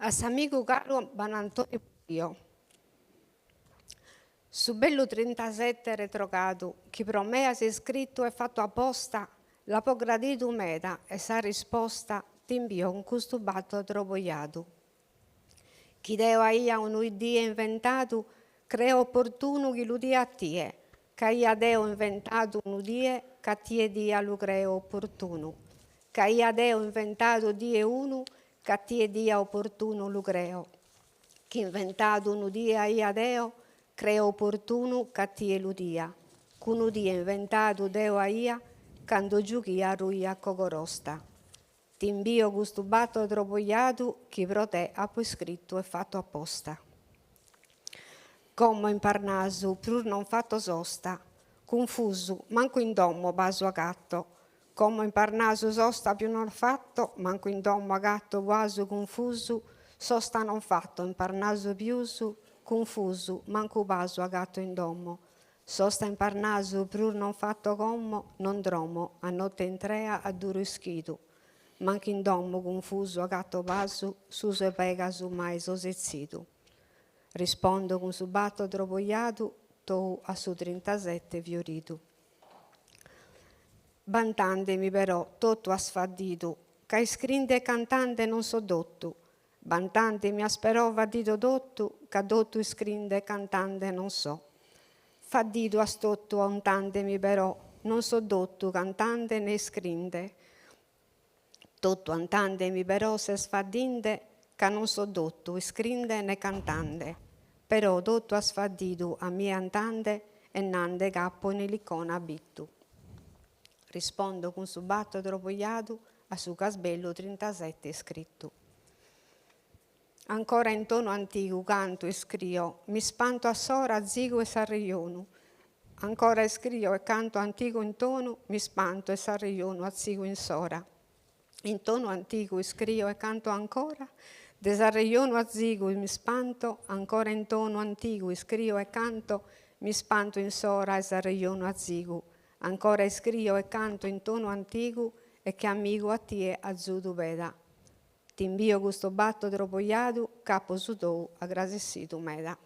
A s'amigu caru Banantoni Putio. Su bellu trintasette retrogadu chi pro me as iscritu e fatu aposta l'apo gradidu meda e sa risposta t'imbio cun custu batto trobojadu. Chi deo aia unu die inventadu creo oportunu chi lu dia a tie, ch'aia deo inventadu unu die ch'a tie dia lu creo oportunu, ch'aia deo inventadu die unu ch'a tie dia oportunu lu creo, ch'inventadu unu die aia deo creo oportunu ch'a tie lu dia, ch'unu die inventadu deo aia cando giughia ruja cogorosta. T'imbio custu batto trobojadu chi pro te apo iscritu e fatu aposta. Como in Parnasu prus non fato sosta, cunfusu, mancu in domo pasu agatto. Como in Parnasu sosta pius non fatto, mancu in domo agatto pasu cunfusu, sosta non fatto in Parnasu pius, cunfusu, mancu pasu agatto in domo. Sosta in Parnasu prus non fatto como, non dromo a notte intrea adduro ischidu. Mancu in domo cunfusu agatto pasu, susu 'e Pegasu mai so setzidu. Rispondo cun su batto trobojadu tou a su trintasette fioridu. Bantandemi però totu as faddidu, ca iscriende e cantande non so dottu. Bantandemi as però faddidu totu, ca dottu iscriende e cantande non so. Faddidu as totu 'antandemi però, non so dottu cantande ne iscriende. Totu 'antandemi però ses faddinde, ca non so dottu iscriende ne cantande. Però totu as faddidu a mie 'antande e nande ch'apo in Elicona abìtu. Rispondo cun su batto trobojadu a su ch'as bellu trintasette iscrittu. Ancora in tonu antigu canto e iscrio, m'ispanto assora azigu 'e s'arrejonu. Ancora iscrio e canto antigu in tonu, m'ispanto 'e s'arrejonu azigu in s'ora. In tonu antigu iscrio e canto ancora, de s'arrejonu azigu m'ispanto, ancora in tonu antigu iscrio e canto, m'ispanto in s'ora 'e s'arrejonu azigu. Ancora iscrio e canto in tonu antigu e che amigu a tie azudu peda. T'imbio custu batto trobojadu ch'apo su tou agradessidu meda.